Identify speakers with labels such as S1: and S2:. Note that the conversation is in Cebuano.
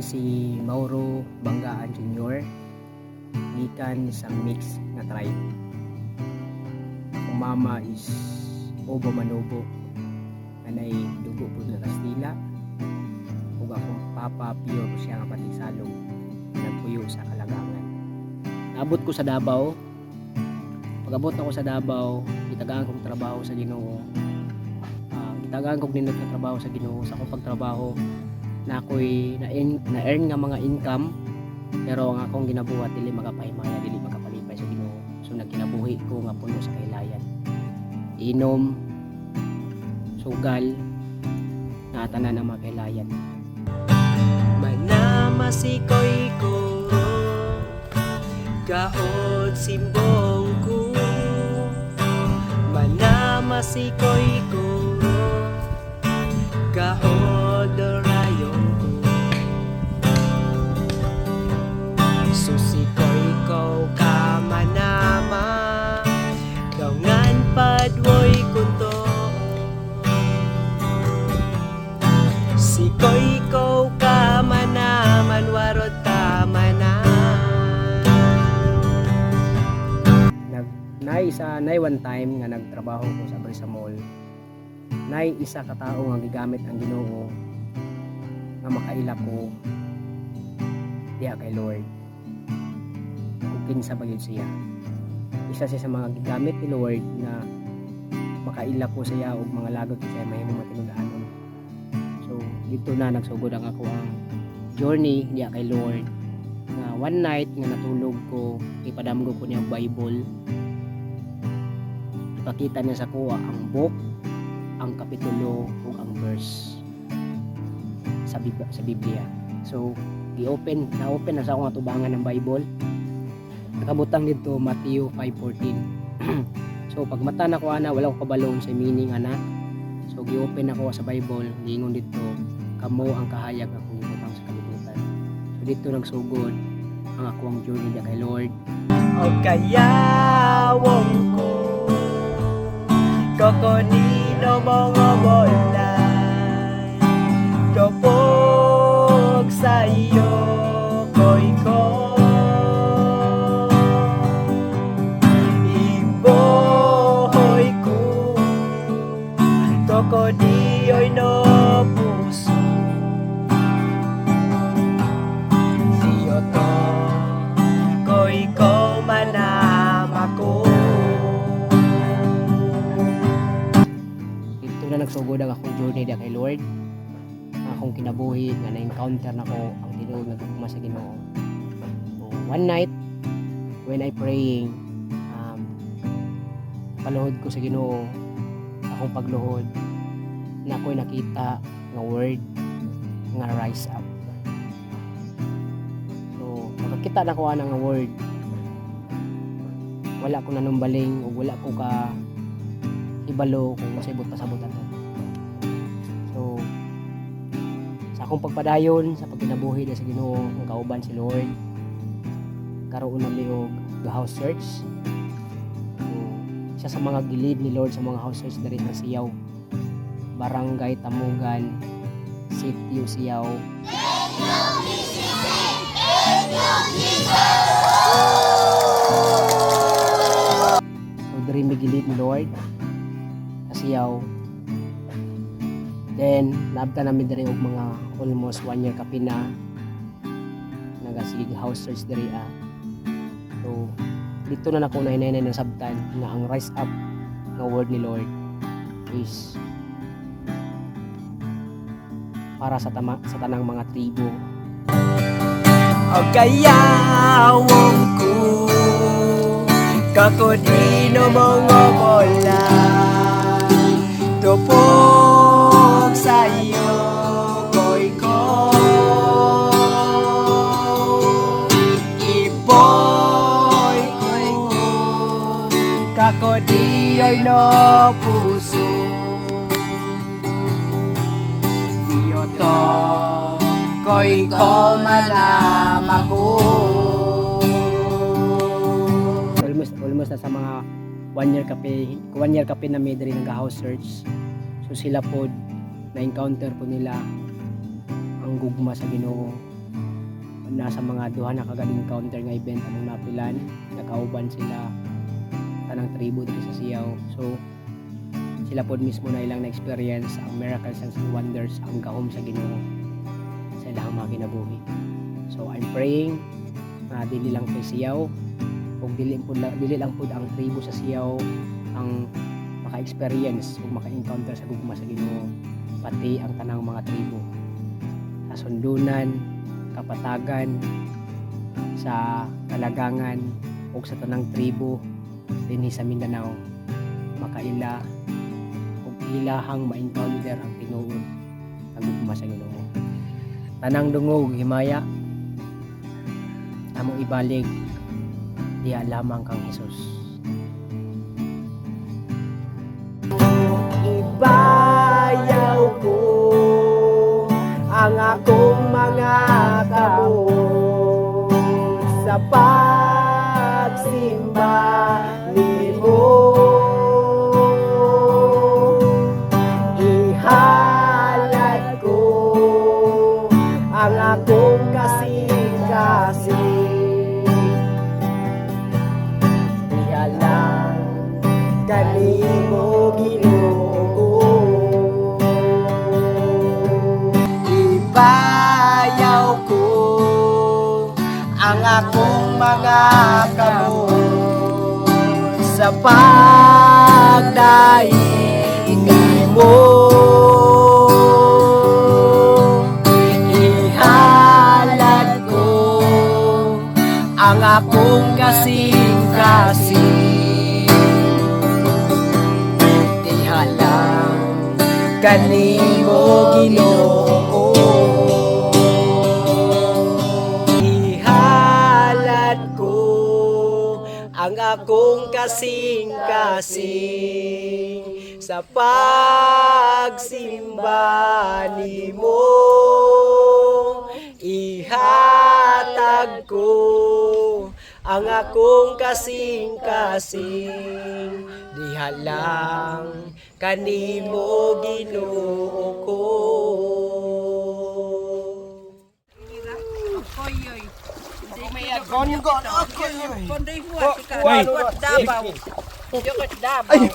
S1: si Mauro Banggaan Jr. Gikan sa mix nga tribe. Akong mama is Obo Manobo, anay dugo pud nga Kastila, ug akong papa pure siya nga Matigsalog, nagpuyo sa Kalagangan. Naabot ko sa Davao. Pag-abot nako sa Davao, gitagaan kong trabaho sa Ginoo. Gitagaan kong nindot nga trabaho sa Ginoo. Sa akong pagtrabaho, na ako'y na-earn nga mga income, pero ang akong ginabuhat dili makapahimaya, dili makapalipay sa Ginoo. So nagkinabuhi ko nga puno sa kahilayan, inom, sugal, na tanan ang mga kahilayan.
S2: Manama si Koy Koro, Gaod simbong ko. Manama si Koy Koro, Gaod rayon ko. Susi ko'y ko ka manama, Gaungan padwoy kunto. Si ko'y ko ka manaman, warod ta manan.
S1: Nag nay isa nay one time nga nagtrabaho ko sa Brisa Mall, nay isa ka tao nga gigamit ang Ginoo nga makaila ko diha kay Lord ug kinsa ba gyud siya. Isa siya sa mga gigamit ni Lord nga makaila ko sa iya ug mga lagot ko siya mahimo matinud-anon. So dito na nagsugod ang ako ang journey diha kay Lord, nga one night nga natulog ko, ipadamgo ko niya ang Bible, ipakita niya sa kuha ang book, ang kapitulo ug ang verse sa Biblia. So gi-open na open na sa akong atubangan ng Bible, nakabutang dito Matthew 5:14. So pag mata na ko ana, wala ko kabalo sa meaning ana. So gi-open ako sa Bible, giingon dito, "Kamo ang kahayag akong gibutang sa kalibutan." So dito nagsugod ang akong journey kay Lord.
S2: O kayawong ko, Kokonino mga bolay, Tupog sa iyo ko'y ko. Ibohoy ko, Kokodio'y no puso. Diyo to ko'y ko manama ko.
S1: Dito na nagsugod ang akong journey kay Lord, ang akong kinabuhi nga na-encounter nako ang tinuod nga gugma sa Ginoo. So, one night when I praying, paluhod ko sa Ginoo. Akong pagluhod na ako'y nakita nga word nga "Rise up." So makakita na ko ana nga word, wala ko nanumbaling ug wala ko ka ibalo kung sa ibot pasabot ato. So sa akong pagpadayon sa pagkinabuhi sa Ginoo ang kauban si Lord, karoon na mi og house search. So isa sa mga gilid ni Lord sa mga house search diri sa Siyaw, Barangay Tamugan, Sitio Siyaw. So diri mi gilid ni Lord sa Siyaw. Then naabta namin diri og mga almost one year kapina nagasige house search diri ah. So dito na nako nahinay nasabtan nga ang "rise up" nga word ni Lord is para sa tama, sa tanang mga tribo.
S2: O kayawong ko, Kakodino mga bola, Tupog sa iyo ko'y ko. Iboy ko, Kakodio'y no puso. Iyo to ko'y ko manama ko.
S1: Almost na sa mga one year kape, one year kape na may diri nag-house search. So sila pod na encounter po nila ang gugma sa Ginoo. Nasa mga duha na ka God encounter nga event among napilan, nakauban sila tanang tribo diri sa Siyaw. So sila pod mismo na ilang na-experience ang miracles and wonders, ang gahom sa Ginoo sa ilang mga kinabuhi. So I'm praying na dili lang kay Siyaw ug dili lang pud ang tribo sa Siyaw ang maka-experience ug maka-encounter sa gugma sa Ginoo, pati ang tanang mga tribo sa Sundunan, Kapatagan, sa Kalagangan ug sa tanang tribo dinhi sa Mindanao makaila ug ilahang ma-encounter ang tinuod ang gugma sa Ginoo. Tanang dungog, himaya, among ibalik diha lamang kang Hesus.
S2: Ibayaw ko ang akong mga kamot sa pagsimba nimo. Ihalad ko ang akong kasing-kasing diha lang kanimo, Ginoo. Ibayaw ko ang akong mga kamot sa pagdaig nimo. Ihalad ko ang akong kasing-kasing diha lang kanimo, Ginoo. Ihalad ko ang akong kasing-kasing sa pagsimba nimo. Ihatag ko ang akong kasing-kasing diha lang kanimo, Ginoo ko.
S3: Ay.